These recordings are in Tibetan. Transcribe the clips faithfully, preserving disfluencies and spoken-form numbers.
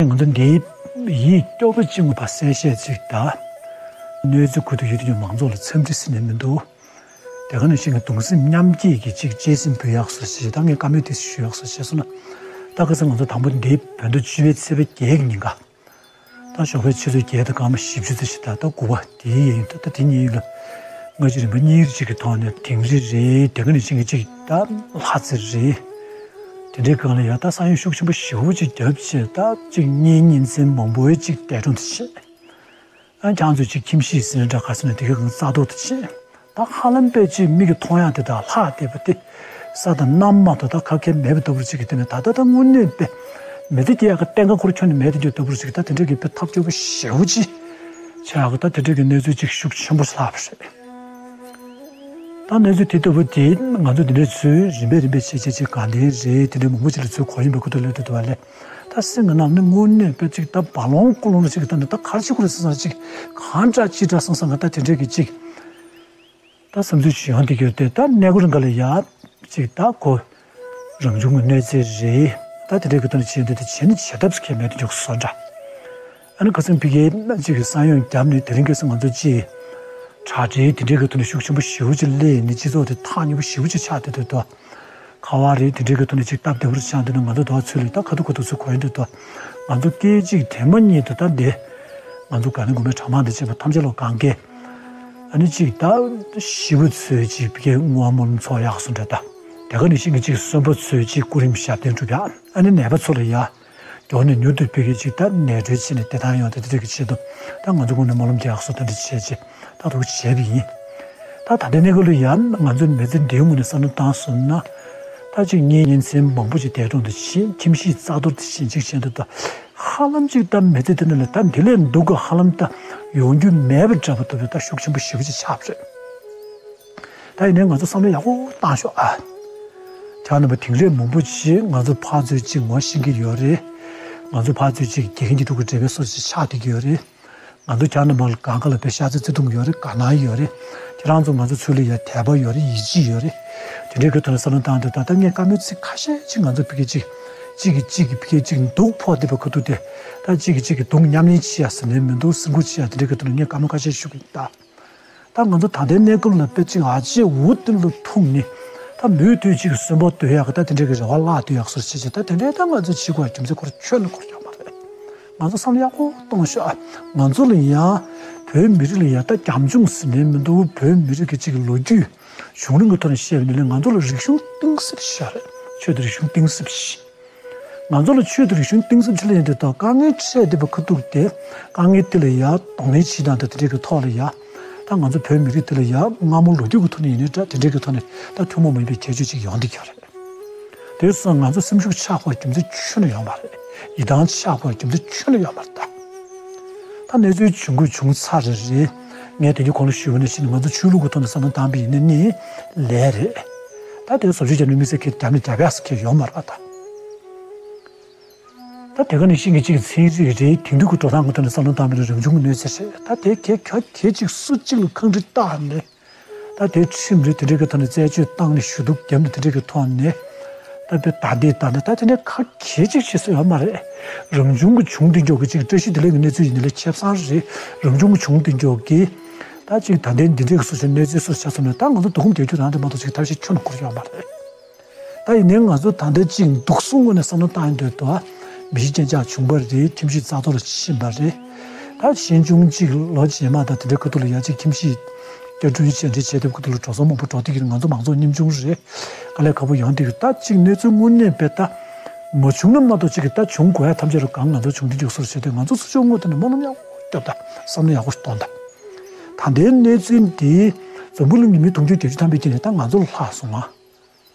ང་ཚོ་འདིའི་ཡིད་སྐྱོ་པོ་གཅིག་ངོ་མ་གསལ་བཤད་ཅིག་དང་། གནོད་འཚེ་ཁུལ་དུ་ཡོད་དུས་ཀྱང་མང་ཚོགས་ལ་འཚམས་འདྲི་ཟེར་ནས་མི་འདུག་དེ་ག་ནང་བཞིན་གྱི་གདུང་སེམས་མཉམ་སྐྱེད་ཀྱི་ཅིག་གཅེས་སེམས་འབུལ་ཡག་སོ་ཞེས་ད་ངས་བཀའ་མོལ་དེ་ཞུ་ཡག་སོ་ཞེས་སོང་ན། ད་ཁ་སང་ང་ཚོ་དང་པོ་འདིའི་བོད་ཟླ་བཅུ་པའི་ཚེས་པ་བརྒྱད་ཀྱི་ཉིན་ཀ་ད་ཞོགས་པའི་ཆུ་ཚོད་བརྒྱད་དང་སྐར་མ་བཞི་བཅུ་ཙམ་ཞིག་ད་ལྟ་དགུ་པ་དེའི་ཡིན། ད་ལྟ་དེ་གཉིས་ལ་སྔ་ཕྱི་རིམ་པ་གཉིས་ཅིག་གི་ཐོག་ནས་དིང་རི་རེད། དེ་ག་ནང་བཞིན་གྱི་ཅིག་ད་ལྷ་རྩེ་རེད། དེ་འདྲའི་སྒང་ལ་ཡ་ད་ས་ཡོམ་ཤུགས་ཆེན་པོ་ཞེ་པོ་ཅིག་བརྒྱབ་བྱས་ད་ཅིག་གཉེན་ཉེ་ཚན་མང་པོའི་ཅིག་འདས་གྲོངས་དེ་བྱས། ཨ་ཁྱང་ཚོས་ཅིག་ཁྱིམ་གཞིས་ཟིན་འདྲ་ག་ཟེར་ན་དེ་གའི་གང་རྩ་གཏོར་དུ་ཕྱིན། ད་ཧ་ལམ་པས་ཅིག་མིག་གིས་མཐོང་ཡག་དེ་དག་ལྷག་བསྡད་པ་དེ། ས་དང་གནམ་མ་གཏོགས་ད་ཁ་ཁྱེར་མེད་པ་ལྟ་བུར་ཅིག་གི་དེ་ནས་ད་ལྟ་ད་དངོས་གནས་པས་མི་ཚེ་སྐྱེལ་ཡག་གི་གཏན་ཁ་ཁུར་ཁྱོན་ནས་མེད་དེ་འགྱོ་ལྟ་བུར་ཅིག་ད་དེ་འདྲ་གི་དཔེ་ཐབས་སྐྱོ་པོ་ཞེ་པོ་ཅིག་ཆགས་ཡག་གི་ད་དེ་འདྲ་གི་གནས་ཚུལ་ཅིག་ཤུགས་ཆེན་པོ་ལྷག་པ་རེད། ད་གནས་ཚུལ་དེ་ལྟ་བུ་དེ་ང་ཚོ་འདི་འདྲའི་ཚུལ་རིམ་པས་རིམ་པས་བྱས་བྱས་ཅིག་དགའ་ལྡན་རེད། དེ་འདྲའི་མང་པོ་ཅིག་ལ་ཚུལ་གོ་ཡིན་པའི་ཁུ་ཐུག་ལས་དུ་དུ་བ་ལས། ད་སེམས་ཀྱི་ནང་ནས་དངོས་གནས་དཔེ་ཅིག་ད་བ་ལོང་ཀུ་ལོང་ལ་ཅིག་ད་ནི་ད་གར་ཅིག་ཁུར་སེ་སང་ཅིག་གང་འདྲ་ཅི་འདྲ་སང་སང་ག་ད་དེ་འདྲས་ཀྱི་ཅིག་ད་བསམ་ཚུལ་ཅིག་ཡོང་དེ་གྱུར་ཏེ། ད་གནས་སྐོར་འགའ་ལ་ཡ་ཅིག་ད་གོ་རང་བྱུང་གི་གནོད་འཚེ་རེད། ད་དེ་འདྲས་ཀྱི་ཐོག་ནས་བྱས་འདི་ད་བྱས་ནི་བྱེད་ཐབས་སུ་ཁེལ་མེད་དུ་འཇུག་སོ་འདྲ། ཨ་ནི་ཁ་སང་ཕ་གིའི་གཅིག་གི་ས་ཡོམ་བརྒྱབ་ནས་དེ་རིང་ཁ་སང་ང་ཚོ་གཅིག་དྲ་སྦྲེལ་དེ་འདྲའི་གི་ཐོག་ནས་ཤུགས་ཆེན་པོ་ཞེ་པོ་ཅིག་སླེབས་ནས་སྤྱི་ཚོགས་དེ་ཐག་ཉེ་པོ་ཞེ་པོ་ཅིག་ཆགས་བསྡད་འདུག་དོ། ཁ་པར་རེད་དེ་འདྲའི་གི་ཐོག་ནས་ཅིག་སྟབས་བདེ་པོ་ཆགས་འདུག་ན་ང་ཚོ་དོ་ཚོད་ལ་ད་ཁ་ཐུག་ཁ་ཐུག་ཚོད་གོ་ཡིན་འདུག་དོ། ང་ཚོ་སྐད་ཅིག་དེ་མ་ཉིད་དུ་ད་འདི་ང་ཚོ་དགའ་ལྡན་དགོན་པའི་གྲྭ་མང་དང་བཅས་པ་ཐམས་ཅད་ལ་གང་གས་ཨ་ནི་ཅིག་ད་ཞི་བ་ཚོས་ཅིག་ཕ་གིའི་བསྔོ་བ་སྨོན་ལམ་ཚོགས་ཡག་སོ་འདྲ། ད་དེ་ག་ནང་བཞིན་གྱི་ཅིག་གསོན་པོ་ཚོས་ཅིག་སྐུ་རིམ་ཞབས་བརྟན་སྒྲུབ་ཡག་ཨ་ནི་ནད་པ་ཚོ་ལ་ཡ། མགྱོགས་ནས་མྱུར་དུ་ཕ་གིའི་ཅིག་ད་ནད་གྲོལ་བྱས་ནས་བདེ་ཐང་ཡོང་དེ་དེ་རིགས་ཀྱི་ཆེད་དུ་ད་ང་ཚོ་ངོས་ནས་སྨོན་ལམ་རྒྱག་སོ་དེ་འདྲ་བྱས་རྗེས་ད་རུ་བྱས་པ་ཡིན། ད་ད་ལྟའི་གནས་སྐབས་ལ་ཡང་ང་ཚོའི་མི་ཚེ་འདིའི་ངོས་ནས་བསམ་བློ་བཏང་སོང་ན། ད་ཅིག་གཉེན་ཉེ་ཚན་མང་པོ་ཅིག་འདས་གྲོངས་དུ་ཕྱིན། ཁྱིམ་གཞིས་རྩ་གཏོར་དུ་ཕྱིན་ཅིག་བྱས་འདུག་ད་ཧ་ལམ་ཅིག་ད་མི་ཚེ་འདི་ནང་ལ་ད་འདི་ལས་སྡུག་ག་ཧ་ལམ་ད་ཡོང་རྒྱུ་མེད་པ་འདྲ་པོ་འདུག་པས་ད་ཤུགས་ཆེན་པོ་ཞེ་པོ་ཅིག་ཆགས་པ་རེད། ད་ཡིན་ནའི་ང་ཚོ་བསམ་བློ་ཡག་པོ་བཏང་ཤོག་ཨ། ཁྱེད་རྣམ་པ་དེང་རབས་མང་པོ་ཅིག་ང་ཚོ་ཕར་ཚུར་ཅིག་ངོ་ཤེས་ཀྱི་ཡོད་རེད། ང་ཚོ་ཕར་ཚུར་ཅིག་དགེ་རྒན་གྱི་ཕྲུ་གུ་འདྲ་བའི་སོ་ཅིག་ཆགས་བསྡད་ཀྱི་ཡོད་རེད། ང་ཚོ་ཁྱེད་རྣམ་པ་ལ་སྒང་ག་ལ་དཔེ་ཤ་ཚ་བརྩེ་དུང་ཡོད་རེད། དགའ་སྣང་ཡོད་རེད། ཁྱེད་རང་ཚོ་ང་ཚོ་ཚུར་ལ་ཡ་དད་པ་ཡོད་རེད། ཡིད་ཆེས་ཡོད་རེད། དེ་འདྲའི་གི་ཐོག་ནས་བསམ་བློ་བཏང་དུས་ད་ལྟ་ངས་བཀའ་མོལ་ཚིག་ཁ་ཤས་ཅིག་ང་ཚོ་ཕ་གི་ཅིག་གཅིག་གིས་གཅིག་གི་ཕ་གི་ཅིག་སྡུག་ཕོག་བསྡད་པ་ཁ་ཐུག་དེ། ད་གཅིག་གིས་གཅིག་གི་སྡུག་མཉམ་ལེན་བྱེད་ཡ་ཟེར་ནས་མི་འདུག་སེམས་ཁུར་བྱེད་ཡ་དེ་འདྲའི་གི་ཐོག་ནས་ངས་བཀའ་མོལ་ཁ་ཤས་ཞུ་གི་ཡིན་ད། ད་ང་ཚོ་ད་ལྟའི་གནས་སྐབས་ལ་དཔེ་ཅིག་ཨ་ཅེ་འུ་ཏི་ལ་ཐུག་ནས་ད་མུ་མཐུད་ཅིག་གསོན་པོ་སྡོད་ཡག་གི་ད་དེ་འདྲའི་གི་རེ་བ་བརླག་སྡོད་ཡག་སོ་བྱེད་ཅིག་ད་དེ་འདྲའི་ད་ང་ཚོ་བྱེད་དགོས་རྒྱུ་མཚན་ཁོ་ར་ཁྱོན་ནས་ཁོ་ར་ཡོད་མ་རེད། ང་ཚོ་བསམ་བློ་ཡག་པོ་གཏོང་ཤོག་ཨ། ང་ཚོ་ལ་ཡང་བོད་མི་རིགས་ལ་ཡང་ད་རྒྱབ་ལྗོངས་ཟེར་ནས་མི་འདུག་བོད་མི་རིགས་ཀྱི་ཅིག་ལོ་རྒྱུས་བྱུང་རིམ་གྱི་ཐོག་ནས་བཤད་པ་ཡིན་ན་ང་ཚོ་ལ་རིག་གཞུང་གཏིང་ཟབ་ཤིག་རེད། ཆོས་དང་རིག་གཞུང་གཏིང་ཟབ་ཤིག་ང་ཚོ་ལ་ཆོས་དང་རིག་གཞུང་གཏིང་ཟབ་ཆེ་ལ་ཡིན་དུས་ད་དཀའ་ངལ་འཕྲད་བསྡད་པ་ཁ་ཐུག་དེ་དཀའ་ངལ་དེ་ལ་ཡ་གདོང་ལེན་བྱེད་སྟངས་དང་དེ་འདྲའི་གི་ཐོག་ལ་ཡ། ད་ང་ཚོ་བོད་མི་རིགས་དེ་ལ་ཡ་སྔ་མོ་ལོ་རྒྱུས་ཀྱི་ཐོག་ནས་ཡིན་ནའི་འདྲ་དེ་འདྲའི་གི་ཐོག་ནས་ད་ཐུན་མོང་མ་ཡིན་པའི་ཁྱད་ཆོས་ཅིག་ཡོང་བསྡད་ཀྱི་ཡོད་རེད། དེ་སོང་ང་ཚོ་སེམས་ཤུགས་ཆག་དགོས་རྒྱུ་མཚན་ཁྱོན་ནས་ཡོད་མ་རེད། ཡིད་ཐང་ཆག་དགོས་རྒྱུ་མཚན་ཁྱོན་ནས་ཡོད་མ་རེད་ད། ད་གནས་ཚུལ་བྱུང་དགོས་བྱུང་ཚར་རེད་རེད། ངས་དེ་རྒྱུ་གོང་ལ་ཞུས་པ་ནང་བཞིན་ང་ཚོ་ཆོས་ལུགས་ཀྱི་ཐོག་ནས་བསམ་བློ་བཏང་པ་ཡིན་ན་ནི་ལས་རེད། ད་དེ་བཟོ་བཅོས་བརྒྱབ་ནས་དམིགས་བསལ་ཁེ་བརྒྱབ་ནས་རྒྱབ་ཡག་ས་ཁེ་ཡོད་མ་རེད་པ་ད། ད་དེ་ག་ནང་བཞིན་གྱི་གཅིག་ཚན་རིག་རེད། དེང་དུས་ཀྱི་འགྲོ་སྟངས་ཀྱི་ཐོག་ནས་བསམ་བློ་བཏང་པ་ཡིན་ན་རང་བྱུང་གི་གནོད་འཚེ་རེད། ད་དེ་ག་ག་གེ་གཅིག་སུ་གཅིག་ལ་ཁག་དཀྲི་བཏང་ནས། ད་དེ་ཁྲིམས་རེད། དེ་འདྲའི་གི་ཐོག་ནས་རྩད་གཅོད་བཏང་ནས་ཞུ་གཏུག་བརྒྱབ་ནས་དེ་འདྲའི་གི་ཐོག་ནས་ད་དེ་ད་ལྟའི་ད་ནས་ད་དེ་འདྲའི་ཁ་གྱེས་ཅིག་བྱེད་ས་ཡོད་མ་རེད། རང་བྱུང་གི་བྱུང་དེ་མགྱོགས་ཀྱི་ཅིག་བཀྲ་ཤིས་བདེ་ལེགས་ཀྱི་གནས་ཚུལ་ཡིན་ནའི་ལས་ཁེ་བཟང་རེད། རང་བྱུང་གི་བྱུང་དེ་མགྱོགས་ཀྱི་ད་ཅིག་ད་ལྟའི་འདི་འདྲའི་གི་སོ་སོའི་གནས་ཚུལ་སོ་ཆ་ཚང་ནས་ད་ང་ཚོ་སྡུག་སྐོམ་རྒྱག་རྒྱུ་རང་དེ་མ་གཏོགས་ཅིག་ཐབས་ཤེས་ཁྱོན་ནས་འཁོར་ཡོད་མ་རེད། ད་ཡིན་ནའི་ང་ཚོ་ད་ལྟ་ཅིག་འདུག་སེ་དངོས་གནས་བསམ་བློ་བཏང་ཡོང་དུས་ད་མི་གཤིས་ཅན་ཆགས་བྱུང་པ་རེད། ཁྱིམ་གཞིས་རྩ་གཏོར་ཕྱིན་པ་རེད། ད་ཤེས་ཆུང་གཅིག་ལོ་རྗེས་མ་དང་དེ་འདྲའི་ཁ་ཐུག་ལ་ཡ་གཅིག་ཁྱིམ་གཞིས་བསྐྱར་སྐྲུན་བྱས་འདྲ་བྱས་དེབ་ཁ་ཐུག་ལ་འགྲོ་སོང་མང་པོ་འགྲོ་བསྡད་ཀྱི་རེད། ང་ཚོ་མང་ཚོགས་ཉམ་ཆུང་རེད། དཀའ་ལས་ཁག་པོ་ཡོང་བསྡད་ཀྱི་རེད། ད་གཅིག་གནས་ཚུལ་དངོས་གནས་དཔེ་ད་མ་བྱུང་ན་མ་གཏོགས་གཅིག་གི་ད་བྱུང་དགོས་ཡ་ཐམས་ཅད་རུ་གང་ང་ཚོ་བྱུང་དུས་འཇུག་སོར་བྱས་ཏེ་ང་ཚོ་སུ་ཆུང་དངོས་དེ་ནས་སྨོན་ལམ་ཡག་པོ་སྐྱོབ་ད་བསམ་བློ་ཡག་པོ་ཞིག་གཏོང་ད། ད་ལྟའི་གནས་ཚུལ་འདི་འཛམ་བུ་གླིང་གི་མི་དུང་ཕྱུར་བརྒྱད་ཅུ་ཐམ་པའི་དཀྱིལ་ནས་ད་ང་ཚོ་ལ་ལྷག་སོང་ང་།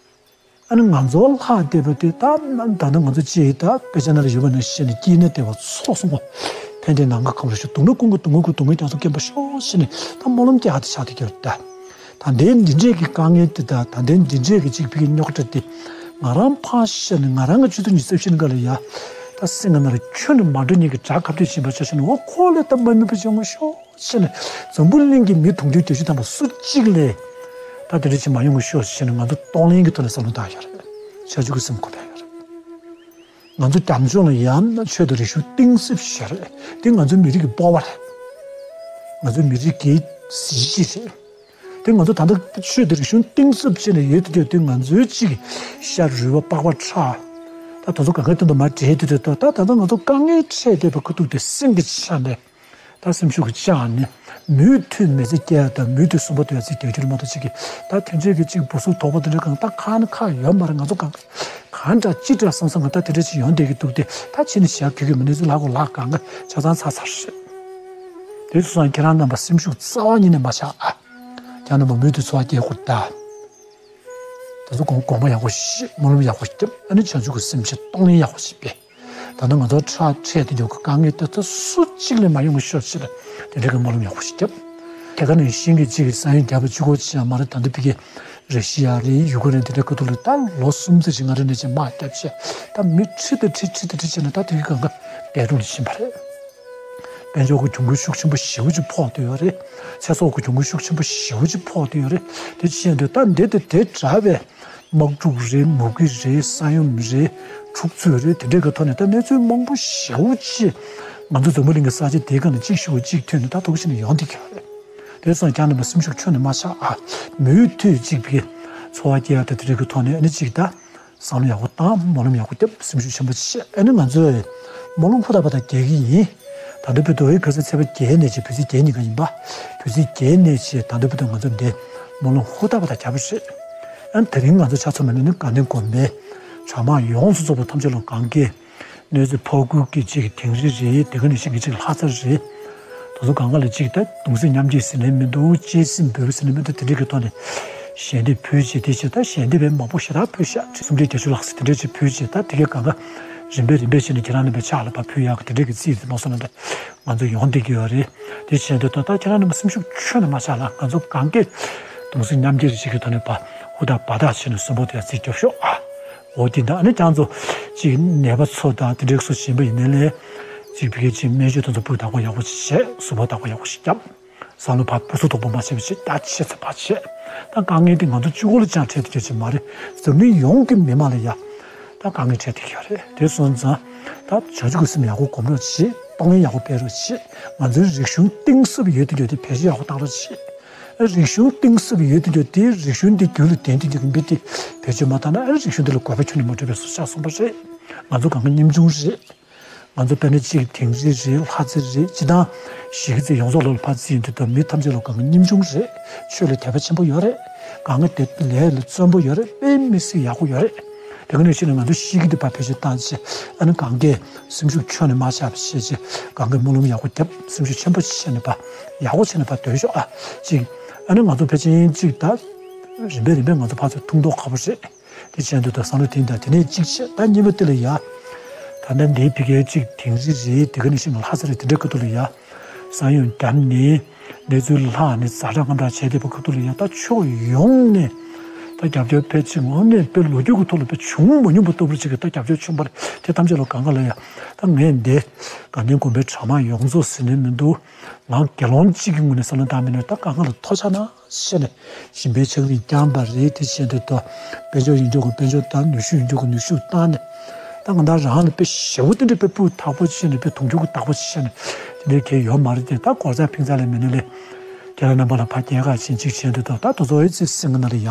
ཨ་ནི་ང་ཚོ་ལྷག་བསྡད་པ་དེ་ད་ད་ལྟ་ང་ཚོ་ཅིག་ད་དཔེ་ཆ་ནང་ལ་ཡོད་པ་ནང་བཞིན་དཀྱིལ་ནས་བསྡད་པ་ཚོགས་སོང་བ། ཕན་བདེ་ནམ་མཁའ་ཁམས་ལ་བཞུགས། སྡུག་བསྔལ་ཀུན་གྱི་སྡུག་བསྔལ་ཀུན། སྡུག་བསྔལ་རྒྱ་མཚོ་སྐེམ་པར་ཤོག་ཟེར་ནས་ད་སྨོན་ལམ་རྒྱག་དེ་ཆགས་བསྡད་ཀྱི་ཡོད་རེད་ད། ད་ལྟའི་འདི་འདྲས་ཀྱི་དཀའ་ངལ་དེ་དང་ད་ལྟའི་འདི་འདྲས་ཀྱི་ཅིག་ཕ་གི་རྙོག་དྲ་དེ་ང་རང་ཕར་བཞག་ནས་ང་རང་གི་ཆུ་ཚོད་ཉི་ཤུ་རྩ་བཞི་ནང་ལ་ཡ་ད་སེམས་ཀྱི་ནང་ལ་ཁྱོན་ནས་མ་འགྲོ་མཁན་གྱི་དགྲ་ཁ་གཏད་བྱེད་པ་ཆ་བཞག་ནས་འོ་ཁོ་ལས་ད་མ་ནུས་པ་བྱུང་ཤོག་ཟེར་ནས་འཛམ་བུ་གླིང་གི་མི་དུང་ཕྱུར་བརྒྱད་ཅུ་ཐམ་པ་སུ་གཅིག་ལས་ད་དེ་འདྲ་བྱེད་མ་ཡོང་གི་ཤོག་ཟེར་ནས་ང་ཚོ་གཏོང་ལེན་གྱི་ཐོག་ནས་བསམ་བློ་བཏང་ཡོད་རེད། བྱ་རྒྱུ་གི་སེམས་ཁོ་ཕན་ཡོད་རེད། ང་ཚོ་རྒྱ་མཚོ་ལ་ཡང་ཆོས་དང་རིག་གཞུང་གཏིང་ཟབ་ཞིག་རེད། དེ་ང་ཚོའི་མི་རིགས་ཀྱི་སྤོབས་པ་རེད། ང་ཚོའི་མི་རིགས་ཀྱི་གཟི་བརྗིད་རེད། དེ་ང་ཚོ་ད་ལྟ་ཆོས་དང་རིག་གཞུང་གཏིང་ཟབ་བྱས་ནས་ཡོད་དུས་དེ་ང་ཚོའི་གཅིག་ཤ་རུས་པ་པགས་པ་ཁྲག་ད་ད་ཚོ་གང་གའི་དོན་དུ་མ་བྲལ་དུས་དེ་ད་ད་ད་ང་ཚོ་དཀའ་ངལ་འཕྲད་བསྡད་པའི་ཁ་ཐུག་དེ་སེམས་ཀྱི་ཆ་ནས། ད་སེམས་ཤུགས་ཀྱི་ལྕགས་ནི་མུ་མཐུད་མི་ཚེ་སྐྱེལ་ཡ་དང་མུ་མཐུད་སུན་པོ་སྡོད་ཡ་ཚིག་རྒྱག་རྒྱུ་ལ་མ་གཏོགས་ཅིག་གིས་ད་དེ་འདྲས་ཀྱི་ཅིག་སྦུ་སུབ་དོག་པོ་དེ་འདྲས་གང་ད་ཁ་ནི་ཁ་ཡོད་མ་རེད། ང་ཚོ་གང་གང་འདྲ་ཅི་འདྲ་བསམ་བསམ་གང་ད་དེ་འདྲས་ཅིག་ཡོང་བསྡད་ཀྱི་འདུག་སྟེ། ད་ཕྱི་ནས་ཞག་གི་གི་མི་ནི་ཚོ་ལ་གོ་ལག་གང་ག་ཆ་ཚང་ཚར་ཚར་རེད། དེ་སོང་ཙང་ཁྱེད་རང་རྣམ་པ་སེམས་ཤུགས་རྩ་བ་ཉིད་ནས་མ་ཆག་ཨ། ཁྱེད་རྣམ་པ་མུ་མཐུད་འཚོ་བ་སྐྱེལ་དགོས་ད། ད་ཚོ་དགོངས་དགོངས་པ་ཡག་པོ་བཞེས། སྨོན་ལམ་ཡག་པོ་བརྒྱབ། ཨ་ནི་བྱང་ཆུབ་ཀྱི་སེམས་བསྐྱེད་གཏོང་ལེན་ཡག་པོ་བྱེད་པས། ད་ནི་ང་ཚོ་ཁྲག་ཁྲལ་དེ་འཇོག་གི་དཀའ་ངལ་དེ་ཚོ་སུ་གཅིག་ལས་མ་ཡོང་གི་ཤོག་ཅིག་ལ་དེ་འདྲ་གི་སྨོན་ལམ་ཡག་པོ་ཞིག་བརྒྱབ། དེ་ག་ནས་ཤིང་གི་གཅིག་གི་ས་ཡོམ་བརྒྱབ་པ་གཅིག་པོ་ཅིག་ཡང་མ་རེད། ད་འདི་ཕ་གི་རེ་ཤི་ཡ་རེད། ཡུ་ཀེ་རེན་དེ་འདྲ་ཁ་ཐུག་ལ་ད་ལོ་གསུམ་ཙམ་ཞིག་ང་རང་ནས་ཅིག་དམག་བརྒྱབ་བྱས་ད་མི་ཁྲི་དང་ཁྲི་ཁྲི་དང་ཁྲི་བྱས་ནས་ད་དེ་གི་གང་ག་འདས་གྲོངས་ལ་ཕྱིན་པ་རེད། དཔལ་འབྱོར་གྱི་གྱོང་གུན་ཤུགས་ཆེན་པོ་ཞེ་པོ་ཅིག་ཕོག་བསྡད་ཡོད་རེད། ཚེ་སྲོག་གི་གྱོང་གུན་ཤུགས་ཆེན་པོ་ཞེ་པོ་ཅིག་ཕོག་བསྡད་ཡོད་རེད། དེ་ཅི་ཡང་འདོད་ད་འདི་དེ་དེ་འདྲ་བའི་དམག་འཁྲུག་རེད། མུ་གེ་རེད། ས་ཡོམ་རེད། འཁྲུག་རྩོད་རེད། དེ་འདྲའི་གི་ཐོག་ནས་ད་གནས་ཚུལ་མང་པོ་ཞེ་པོ་ཅིག་ང་ཚོ་འཛམ་བུ་གླིང་གི་ས་ཆ་དེའི་སྒང་ནས་གཅིག་ཤུགས་གཅིག་ཐོན་ནས་ད་ཐུག་ཕྱིན་ནས་ཡོང་བསྡད་ཀྱི་ཡོད་རེད། དེ་སོང་ཀྱང་རྣམ་པ་སེམས་ཤུགས་ཁྱོན་ནས་མ་ཆག་ཨ། མུ་མཐུད་གཅིག་པའི་འཚོ་བ་སྐྱེལ་ཡག་དེ་དེ་འདྲའི་གི་ཐོག་ནས་ཨ་ནི་གཅིག་ད། བསམ་བློ་ཡག་པོ་བཏང་། སྨོན་ལམ་ཡག་པོ་བརྒྱབ། སེམས་ཤུགས་ཆེན་པོ་བྱས། ཨ་ནི་ང་ཚོས་སྨོན་ལམ་ཧུར་ཐག་པ་དང་རྒྱག་གི་ཡིན། ད་ལྟ་བར་དུ་ཨེ་ཁ་སང་ཚེས་པ་བརྒྱད་ནས་བྱས་བོད་ཚེས་བརྒྱད་ཉིན་ཀ་ཡིན་པ། བོད་ཚེས་བརྒྱད་ནས་བྱས་ད་ལྟ་བར་དུ་ང་ཚོ་འདི་སྨོན་ལམ་ཧུར་ཐག་པ་དང་རྒྱབ་པ་རེད། ཨ་ནི་དེ་རིང་ང་ཚོ་ཆ་ཚང་མ་ནི་དགའ་ལྡན་དགོན་པའི་གྲྭ་མང་ཡོངས་སུ་རྫོགས་པ་ཐམས་ཅད་ལ་གང་གས་གནོད་འཚེ་ཕོག་ཁུལ་གྱི་གཅིག་དིང་རི་རེད། དེ་ག་ནང་བཞིན་གྱི་གཅིག་ལྷ་ས་རེད། དེ་ཚོ་གང་ག་ལ་གཅིག་ད་གདུང་སེམས་མཉམ་སྐྱེད་ཟེར་ནའི་མི་འདུག་གཅེས་སེམས་འབུལ་ཟེར་ནའི་མི་འདུག་དེ་འདྲའི་གི་ཐོག་ནས་ཞལ་འདེབས་ཕུལ་བྱས། དེ་བྱས་ད་ཞལ་འདེབས་པས་མང་པོ་ཞེ་དྲག་ཕུལ་ཤག་ཁྲི་སུམ་བརྒྱ་བརྒྱད་ཅུ་ལྷག་ཙམ་དེ་འདྲ་ཅིག་ཕུལ་བྱས། ད་དེ་གའི་གང་ག་རིམ་པས་རིམ་པས་བྱས་ནས་ཁྱེད་རང་རྣམ་པའི་ཕྱག་ལ་ཕར་ཕུལ་ཡག་གི་དེ་འདྲའི་གི་རྩིས་དེ་མ་སོང་ན་ད་ང་ཚོ་ཡོང་བསྡད་ཀྱི་ཡོད་རེད། དེ་བྱས་འདུག་ད་ད་ཁྱེད་རང་རྣམ་པ་སེམས་ཤུགས་ཁྱོན་ནས་མ་ཆག་ལ། ང་ཚོ་གང་གས་གདུང་སེམས་མཉམ་སྐྱེད་རེ་ཞིག་གི་ཐོག་ནས་ཕར་ཧུར་ཐག་འབད་ཐག་བྱས་ནས་གསོན་པོ་དེ་ཡང་རྩིས་རྒྱོབ་ཤོག་ཨ། འོ་དེ་འདྲ་ཨ་ནི་ཁྱེད་ཚོ་གཅིག་ནད་པ་ཚོ་དང་དེ་འདྲའི་ཚོ་གཞན་པ་ཡིན་ནའི་ལས་གཅིག་ཕ་གིའི་གཅིག་སྨན་བཅོས་དེ་ཚོ་སྤུས་དག་པོ་ཡག་པོ་བྱས། གསོན་པོ་བདག་པོ་ཡག་པོ་ཞིག་བརྒྱབ། བསམ་བློ་ཕར་སྦུ་སུབ་དོག་པོ་མ་བྱས་པ་བྱས། ད་ཆེ་ཚད་ཕར་བྱས། ད་དཀའ་ངལ་དེ་ང་ཚོ་གཅིག་པོ་ལ་ཅང་འཕྲད་ཐུབ་ཀྱི་ཡོད་མ་རེད། འཛམ་གླིང་ཡོངས་ཀྱི་མི་མང་ལ་ཡ་ད་དཀའ་ངལ་འཕྲད་ཐུབ་ཀྱི་ཡོད་རེད། དེ་སོང་ཙང་ད་བྱང་ཆུབ་ཀྱི་སེམས་ཡག་པོ་སྒོམ་རོགས་བྱེད། གཏོང་ལེན་ཡག་པོ་སྤེལ་རོགས་བྱེད། ང་ཚོའི་རིག་གཞུང་གཏིང་ཟབ་ཡོད་དུ་ཡོད་དེ་བེད་སྤྱོད་ཡག་པོ་བཏང་རོགས་བྱེད། རིག་གཞུང་གཏིང་ཟབ་ཡོད་དུ་ཡོད་དེ་རིག་གཞུང་འདི་རྒྱུད་ལ་ལྡན་དུ་ཡོད་མི་འདི་བེད་སྤྱོད་མ་བཏང་ན་ཨ་རིག་གཞུང་འདི་ལ་དགོས་པ་ཁྱོན་ནས་མ་གྲུབ་པའི་བཟོ་ཆགས་སོང་པ་རེད། ང་ཚོ་གང་ག་ཉམ་ཆུང་རེད། ང་ཚོ་དཔེར་ན་གཅིག་དིང་རི་རེད། ལྷ་རྩེ་རེད། སྤྱིར་བཏང་གཞིས་ཀ་རྩེ་ཡོངས་རྫོགས་ལ་ཕར་རྩིས་ཡོང་དུས་ད་མི་ཐམས་ཅད་ལ་གང་ག་ཉམ་ཆུང་རེད། ཆོས་ལ་དད་པ་ཆེན་པོ་ཡོད་རེད། གང་ག་དེ་ལས་ལ་བརྩོན་པོ་ཡོད་རེད། དཔེ་མི་སྲིད་ཡག་པོ་ཡོད་རེད། དེ་ག་ནང་བཞིན་ང་ཚོ་གཤིས་ཀ་འདི་ཕར་བེད་སྤྱོད་བཏང་བྱས་ཨ་ནི་གང་གས་སེམས་ཤུགས་ཁྱོན་ནས་མ་ཆག་པ་བྱས་བྱས་གང་གས་སྨོན་ལམ་ཡག་པོ་བརྒྱབ། སེམས་ཤུགས་ཆེན་པོ་བྱས་ནས་ཕར་ཡག་པོ་བྱས་ནས་ཕར་སྡོད་ཤོག་ཨ། གཅིག་ཨ་ནི་ང་ཚོ་ཕལ་ཆེར་གཅིག་ད་རིམ་པས་རིམ་པས་ང་ཚོ་ཕར་ཚུར་ཐུག་མདོག་ཁ་པོ་རེད། དེ་བྱས་འདུག་ད་བསམ་བློ་དེ་འདྲ་དེ་ནས་གཅིག་བྱས། ད་གཉིས་པ་དེ་ལ་ཡ། ད་ལྟ་འདིའི་ཕ་གིའི་གཅིག་དིང་རི་རེད། དེ་ག་ནང་བཞིན་ལྷ་ས་རེད། དེ་འདྲའི་ཁ་ཐུག་ལ་ཡ། ས་ཡོམ་བརྒྱབ་ནས་གནས་ཚུལ་ལྷག་ནས་ཛ་དྲག་ང་དྲག་བྱས་བསྡད་པའི་ཁ་ཐུག་ལ་ཡ། ད་ཕྱོགས་ཡོངས་ནས་ད་རྒྱབ་སྐྱོར་ཕལ་ཆེར་དངོས་གནས་དཔེ་ལོ་རྒྱུས་ཀྱི་ཐོག་ལ་དཔེ་བྱུང་མ་མྱོང་པ་ལྟ་བུ་ཅིག་གི་ད་རྒྱབ་སྐྱོར་བྱུང་བ་རེད། དེ་ཐམས་ཅད་ལ་གང་ག་ལ་ཡ། ད་ངས་འདི་དགའ་ལྡན་དགོན་པའི་གྲྭ་མང་ཡོངས་རྫོགས་ཟེར་ནས་མི་འདུག་ང་དགེ་སློང་གཅིག་གི་ངོས་ནས་བསམ་བློ་བཏང་མིན་ན་ད་གང་ག་ལ་ཐོག་ཆགས་ན། བྱས་ནས་སྦྱིན་པའི་ཕྱག་རིས་བསྐྱངས་པ་རེད། དེ་བྱས་ཏེ་ད་དཔལ་འབྱོར་ཡིན་ཆོག་གི་དཔལ་འབྱོར་བཏང་། ནུས་ཤུགས་ཡིན་ཆོག་གི་ནུས་ཤུགས་བཏང་ནས་ད་ང་རང་རང་ལ་དཔེ་ཞེ་པོ་དེ་འདྲ་དཔེ་སྤུས་དག་པོ་བྱས་ནས་དཔེ་དུང་ཕྱུར་གྱི་བདག་པོ་བྱས་ནས་དེ་འདྲའི་གལ་ཡོད་མ་རེད་དེ། ད་སྒོར་རྩ་ཕིང་རྩ་ལས་མེད་ནས་ལས་དེ་ལ་རྣམ་པ་ལ་ཕར་སྐྱེལ་ཁ་ཕྱིན་ཅིག་བྱས་ཏེ་ད་ད་དུ་ཚོ་ཨེ་ཙི་སེང་གེ་ན་ལ་ཡ་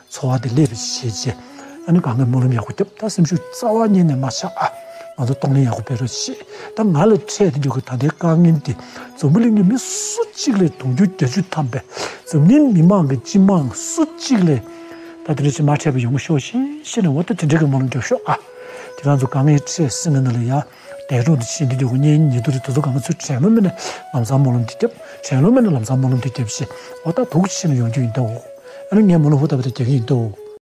འཚོ་བ་དེ་ལས་པ་བྱས་རྗེས་ཨ་ནི་གང་གི་སྨོན་ལམ་ཡག་པོ་བརྒྱབ། ད་སེམས་ཤུགས་རྩ་བ་ཉིད་ནས་མ་ཆག་ཨ། ང་ཚོ་གཏོང་ལེན་ཡག་པོ་སྤེལ་རོགས་བྱེད། ད་ང་ལ་འཕྲད་དེ་འཇུག་གི་ད་ལྟའི་དཀའ་ངལ་འདི་འཛམ་བུ་གླིང་གི་མི་སུ་གཅིག་ལས་དུང་ཕྱུར་བརྒྱད་ཅུ་ཐམ་པའི་འཛམ་གླིང་མི་མང་གི་སྤྱི་མང་སུ་གཅིག་ལས་ད་དེ་འདྲ་ཞིག་མ་འཕྲད་པ་ཡོང་གི་ཤོག་ཤིག་ཤེས་ནས་འོ་ད་དེ་འདྲ་གི་སྨོན་ལམ་རྒྱོབ་ཤོག་ཨ། དེ་རང་ཚོ་དཀའ་ངལ་འཕྲད་སེང་གེ་ན་ལ་ཡ་འདས་གྲོངས་དེ་ཕྱིན་དེ་འཇུག་གི་གཉེན་ཉེ་དུ་རེད། དེ་ཚོ་གང་ག་ཚུར་དྲན་མ་མེད་ན་ལམ་སང་སྨོན་ལམ་དེ་རྒྱབ། དྲན་ལོ་མེད་ན་ལམ་སང་སྨོན་ལམ་དེ་རྒྱབ་ཤིག་འོ་ད་དུག་ཕྱིན་ན་ཡོང་རྒྱུ་ཡིན་ད་འོ། ཨ་ནི་ངས་སྨོན་ལམ་ཧུར་ཐག་པ་དེ་རྒྱག་གི་ཡིན་ད་འོ།